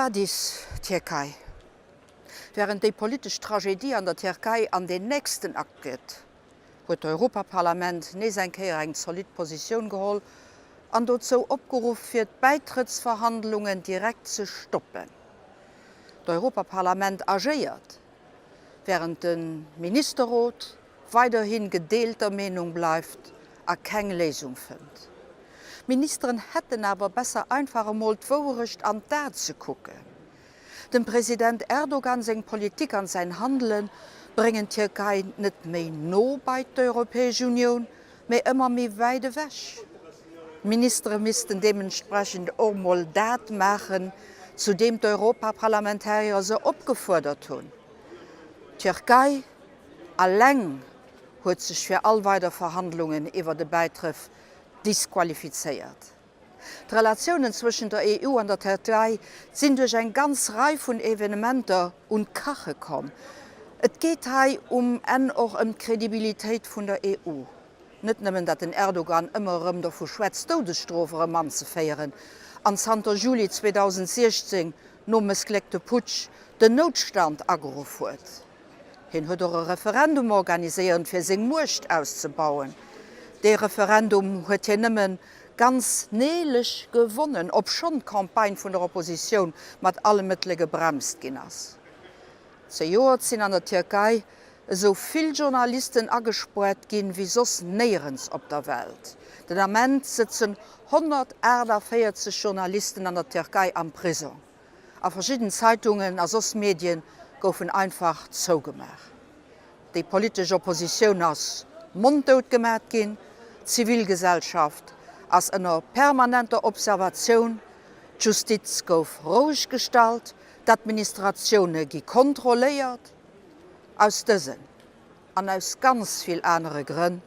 Vadis, Tierkei? Wärend déi politesch Tragedie an der Tierkei an deen nächsten Akt geet, huet d'Europaparlament nees eng Kéier eng zolidd Positioun geholl an dozou opgeruff, fir d'Bäitrëttsverhandlungen direkt ze stoppen. D'Europaparlament agéiert, wärend de Ministerrot weiderhi gedeelter Meenung bleift a keng Léisung fënnt. D'Ministeren hätten awer besser einfach emol d'Wouerecht an d'A ze kucken. Dem President Erdogan seng Politik an säin Handele bréngen d'Tierkei net méi no bei d'Europäesch Unioun, mee ëmmer méi wäit ewech. D'Ministere missten deementsprechend och mol dat maachen, zu deem d'Europaparlamentarier se opgefuerdert hunn. D'Tierkei alleng huet sech fir all weider Verhandlungen iwwert e Bäitrëff disqualifizéiert. D'Relatiounen zwëschen der EU an der Tierkei sinn duerch eng ganz Rei vun Evenementer un d'Kache komm. Et geet hei um Enn och ëm d'Credibilitéit vun der EU. Net nëmmen, datt den Erdogan ëmmer erëm dovu schwätzt, d'Doudesstrof erëm anzeféieren an zanter Juli 2016, nom mëssgléckte Putsch, den Noutstand ageruff huet. Hien huet och e Referendum organiséiernt fir seng Muecht auszebauen. Dee Referendum huet hien nëmme ganz neelech gewonnen, obschonn d'Campagne vun der Oppositioun mat alle Mëttele gebremst ginn ass. Zejoert sinn an der Tierkei esou vill Journalisten agespoart ginn, wéi soss néierens op der Welt. Den Ament sëtzen 148 Journalisten an der Tierkei am Prisong. A verschidden Zeitungen a soss Medien goufen einfach zougemaach. Déi politesch Oppositioun ass monddout gemat ginn, d'Zivilgesellschaft ass ënner permanenter Observatioun, d'Justiz gouf roueg gestallt, d'Administratioune gi kontrolléiert. Aus dësen An aus ganz vill anere Grënn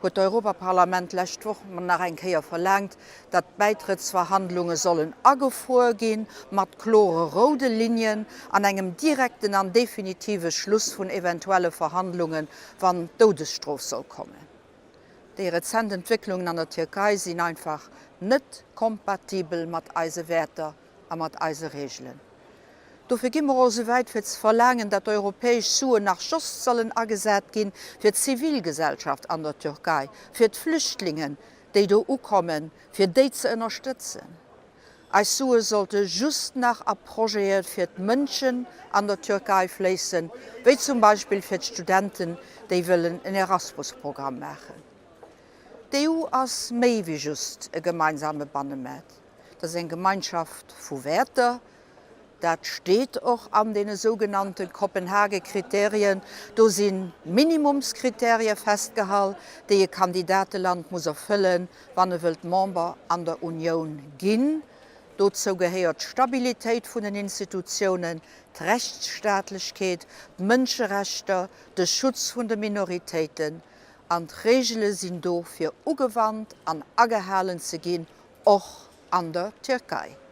huet d'Europaparlament d'lescht Woch nach eng Kéier verlaangt, datt d'Bäitrëttsverhandlunge sollen agefruer ginn, mat klore roude Linien an engem direkten an definitive Schluss vun eventuelle Verhandlungen, wann d'Doudesstrof soll kommen. Déi rezent Entwécklungen an der Tierkei sinn einfach net kompatibel mat eise Wäerter a mat eise Reegelen. Dofir gi mer och esou wäit fir ze verlaangen, datt europäesch Suen nach just sollen agesat ginn fir d'Zivilgesellschaft an der Türkei, fir d'Flüchtlingen, déi do ukommen, fir déi ze ënnerstëtzen. Eis Sue sollte just nach a Projete fir d'Mënschen an der Türkei fléissen, wéi zum Beispill fir d'Studenten, déi wëllen en Erasmus-Programm maachen. D'EU ass méi wéi just e gemeinsame Bannemaart. Et ass eng Gemeinschaft vu Wäerter. Dat steet och an deene sougenannte Kopenhage-Kriterien. Do si Minimumskriterie festgehall, déi e Kandidateland muss erfëllen, wann e wëllt Member an der Unioun ginn. Dozou gehéiert d'Stabilitéit vun den Institutiounen, d'Rechtsstaatlechkeet, d'Mënscherechter, de Schutz vun de Minoritéiten. An d'Reegele sinn do fir ugewannt an agehalen ze ginn, och an der Tierkei.